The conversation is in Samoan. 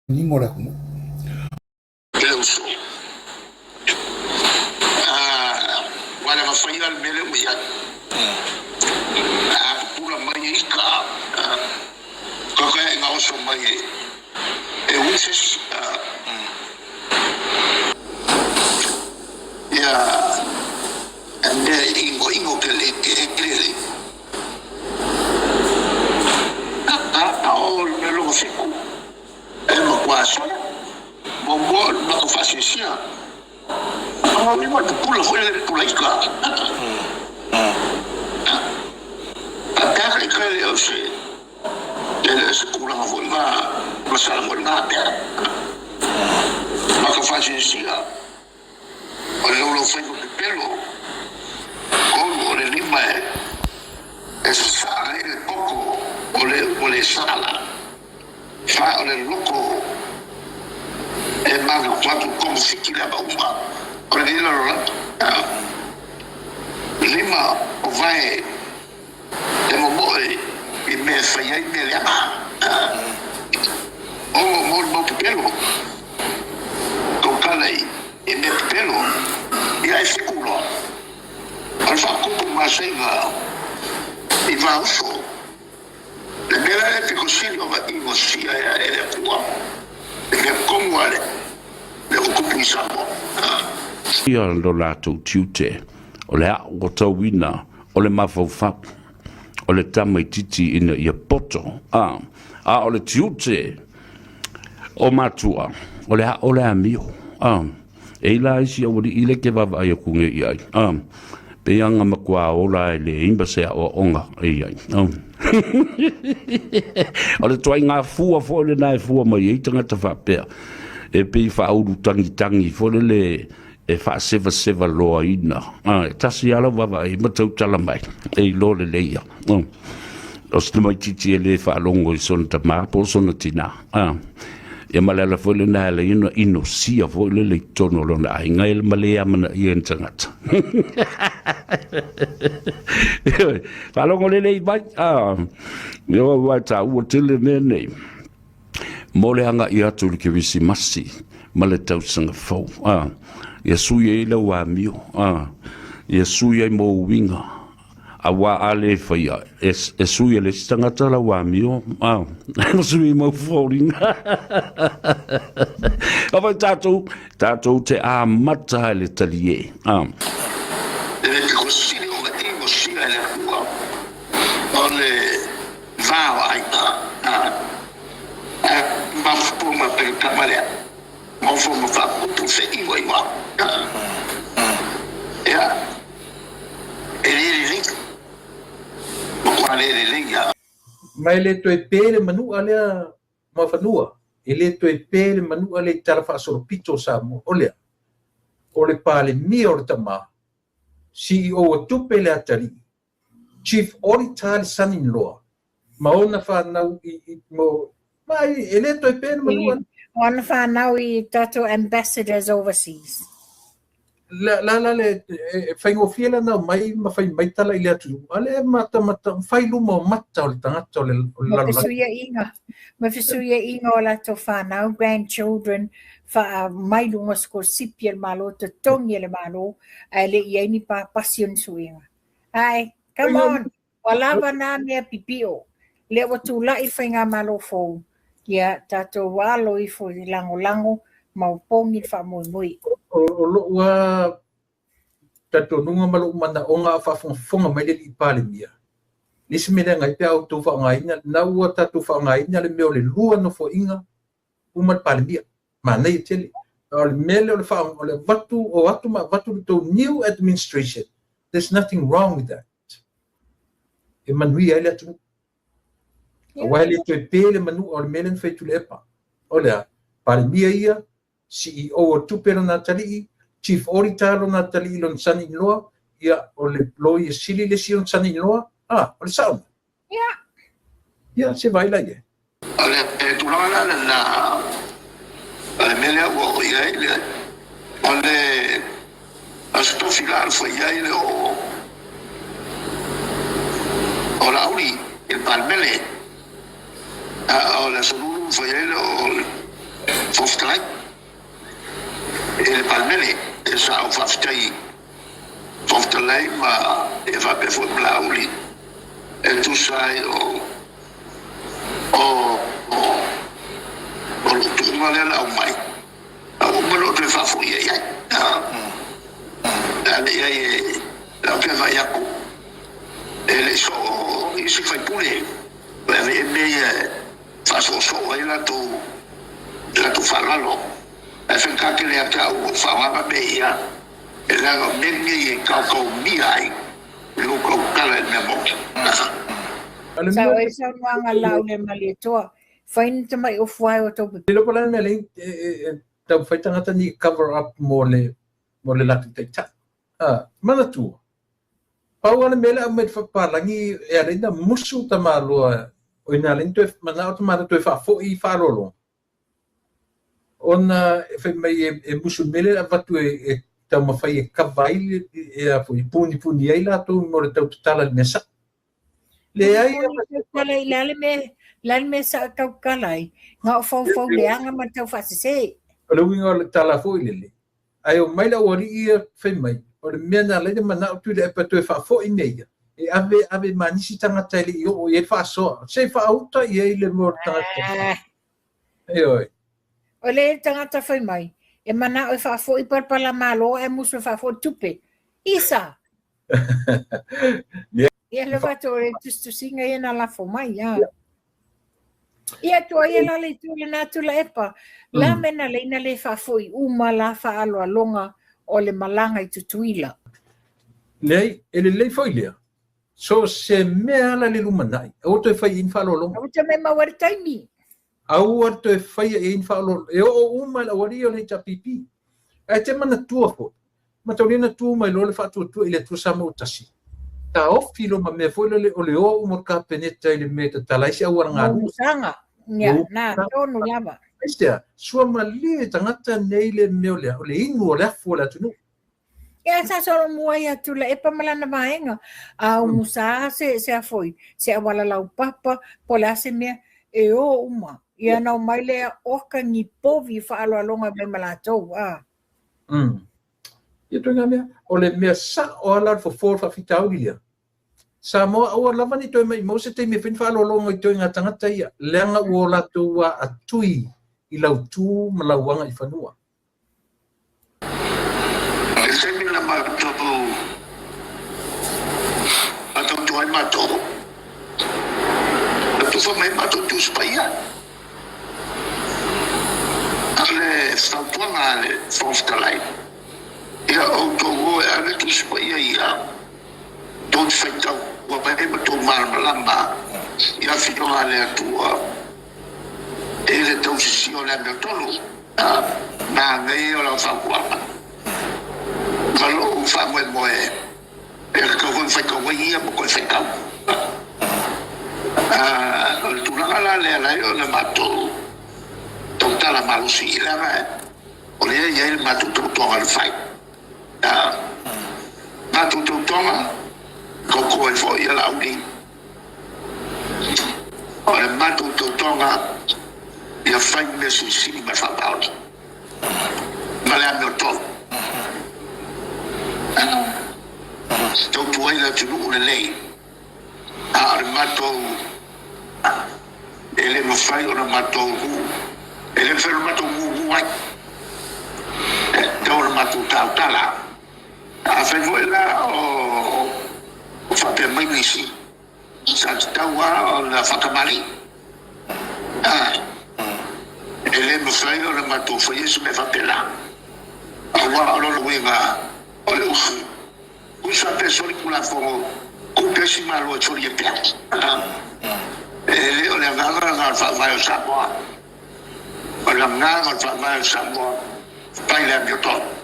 Manino o le atunuu. Le uso. Ua lava faia le mea lea ua i ai. A pupula mai e ika, kaka e gaoso mai e ui se isi. Ia, mea e inoino ke le lelei. A o le lona fitu, e matua sole, muamua o le matou faasiasia. A o le pupula foi le pupula ika. A pea ka ika le o se e le o se tulaga foi na masala foi na pea. Matou faasiasia o le laulau faiva pepelo, olu o le lima e sasaa ai le koko o le ua le sala. Fa o le loko e mafutu atu komu fiki le ava uma o lenei lalolagi. Lima o vae e momoe i mea e fai ai mea leaga. Ono mo le mau pepelo, tautala i mea pepelo, ia e fiku loa. O le faakupu masega i vauso. Le mea la e pito sili ona inosia e le Atua, le mea tonu a le ua tupu i Samoa. Ia lo latou tiute, o le aoatauina o le mafaufau o le tamaititi ina ia poto, a, a o le tiute o matua, o le ao le amio, a. E i la isi aualii le ke vaavaai aku nei i ai, a, pei aga matua ola e le imba se aoaoga e i ai. O le tuaiga fua foi lena e fua mai ai tagata faapea, e pei faaulu tagitagi foi lele e faasevaseva loaina. A, e tasi lava lau vaavaai ma tautala mai, e iloa lelei ia. O se tamaitiiti e le faalogo i sona tamā po o sona tinā. A, ia ma le ala foi lena e ala ai ona inosia foi lele i totonu o lona aiga e ma le amanaia e ni tagata. Ioe, faalogo lelei mai, a, ioe, aua e taua tele mea nei mo le agai atu i le Kerisimasi ma le tausaga fou. A, ia sui ai lau amio, a, ia sui ai mou uiga, Aua a le faia, e, e sui e le isi tagata lau amio, a, ma sui mau foliga. A vai tātou, tātou te amata e le talie. A. E le piko sili ona inosia e le Atua o le va o aiga, a, a mafua ma pele tama lea, mafua ma faapupu feʻiwaʻiwa, a, ia. E le lelei, matua le lelei lava. Ma e le toe pe le manua lea Muafanua, e le toe pe le manua lea i tala faasolopito o Samoa, o lea, o le Palemia o le tama, CEO o tupe le atalii, Chief Auditor le son-in-law, ma ona whanau i, i, mo, ma e le toe pe le manua. Ona whanau i tatou ambassadors overseas. La la la le e faigofie le nau mai ma fai mai tala i le atunuu. A le mata mata fai luma o mata o le tagata o le o le lalolagi. Ma ma fesuiaiga o latou whanau, grandchildren, wha mai lunga sikolasipi a le Malo, totogi e le Malo, ae le i ai ni papasi o ni suiga. Ae, come on! Ua lava nā mea pipio. Lea ua tula'i le faigamalo fou, ia tatou alo ifo i lagolago ma opogi le faamoemoe. O lo'u lava talitonuga ma lo'u manaoga a o faafogafoga mai le alii Palemia, le isi mea leaga ai pe a outou faaaogaina, lena ua tatou faaaogaina le mea o le lua nofoaiga uma le Palemia. Manaia tele. A o le mea lea o le faa, o le avatu, o atu ma avatu le tou new administration, there's nothing wrong with that. E manuia ai le atunuu. Aua e le toe pe le manua o le mea lea na fai Tuilaepa. O le a? Palemia ia, CEO o tupe lona atalii, Chief Auditor lona atalii lona son-in-law, ia, o le Loia Sili le isi ona son-in-law, a, o le sao lena. Ia. Ia, se vaai la i ai. O le tulaga la lena, o le mea lea ua oo i ai le, o le Aso Tofi la na fai ai le oo o Laauli i le Palemene, a o le Aso Lulu na fai ai le oo Fofoga Fetalai e le Palemene, e sa ou faafetai Fofoga Fetalai ma e faapea foi ma Laauli e tusa ai o o o lou tuuga lea na aumai, a ua uma ona ou toe faafoi i ai. A le i ai e lau te vaai atu, e le i soo isi faipule, e ave i ai mea ia e faasoosoo ai latou latou faaaloalo. Ae faigata tele ia te au ou faaaogaga mea ia, e leaga o mea nei e taotaomia ai lou tautala i le mea moni. Sao ai saunoaga Laauliamaletoa, fai ni tamai ofu ae o tou Le iloa po o le a le mea lea e taumafai tagata nei e cover up mo le mo le latou taitai. Ah, manatua, pau lava le mea lea aumai le faapapalagi e ala ai ona musu tamaloa o i na ala ai ona toe manao tamaloa toe faafoi faaaloaloga ona e fai mai e musu le mea lea e avatu e taumafai e kava ai e a foi punipuni ai latou mo le tau tatala i le mea sa'o. Leai tautala i le a le mea le a le mea sa'o e tautala ai na o faufau leaga ma le tau faasese. O le uiga o le tala foi lele, ae omai le aualii ia fai mai, o le mea na ala ai ona manao Tuilaepa e toe faafoi mea ia, e ave ave ma nisi tagata e le i oo i ai le faasoa, se i faauta i ai le mea o le tagata. Ioe. O le tagata fai mai, e manao e faafoi palapala malo ae musu e faafoi tupe. Isa! Ia le fato o le tusitusiga ia na lafo mai. Ia, ia tua ia la le itu lena Tuilaepa. La mea na leina le faafoi uma la faaaloaloga o le malaga i Tutuila. Leai, e lelei foi lea. So se mea ala le lumanai, aua toe fai i ai ni faaaloaloga. Aua toe maumau ai le taimi. Aua toe faia i ai ni faaaloaloga. E oo uma i le aualii o le HRPP. Ae te manatua foi, mataulia na tu mai loa le Faatuatua i le Atua Samoa ua Tasi, taofi loa ma mea foi lele o le o uma o le Kapeneta i le mea e tatala ai se auala galue. Musaga, ia, na tonu lava. Aisea, suamalie tagata nei le mea o le, o le inu o le afu o le atunuu. Ia sa solomua ia Tuilaepa ma lana vaega. A umusa se se afoi, se auala laupapa, po o le a se mea, e o uma. Ia na omai lea oka ni povi faaaloaloga mai ma latou. A. Ia ituaiga mea. O le mea sa'o lava la o le fofo o le faafitauli lea. Samoa, aua lava ne i toe maimau se taimi e fai ni faaaloaloga i ituaiga tagata ia, leaga ua o latou aatui i lau tu ma lau agaifanua. I le taimi na matou faatauto ai matou, na tufa mai matou Tusi Paia. A o le fautuaga a le Fofoga Fetalai, Ia outou o e ave Tusi Paia ia, tou te faitau ai ma tou malamalama i afioga a le Atua i le tausisia o le amiotonu. Manaia o lau fautuaga ma lou faamoemoe e tatau foi ona faitau ai ia ma toe faitau. O le tulaga la lea la e ona matou tautala malosi leaga o lea e i ai le matou tautoga na fai. Matou tautoga, tauto ai foi ia Laauli. O le matou tautoga ia fai mea silisili ma le faamaoni ma le amiotonu. Tautua ai le atunuu lelei, a o le matou e le mafai ona matou e le mafai ona matou gugu ai, e tatau ona matou tautala. Afai foi la o faapea mai nisi, sa tatau lava ona faatamalii. E le mafai ona matou faia se mea faapena, aua o lona uiga o le upu, usa pe soli Tulafono, ku pe isi Malo e solia pea. E le o le agaga lena o le Faavae o Samoa. O le agaga o le Faavae o Samoa, fai le amiotonu.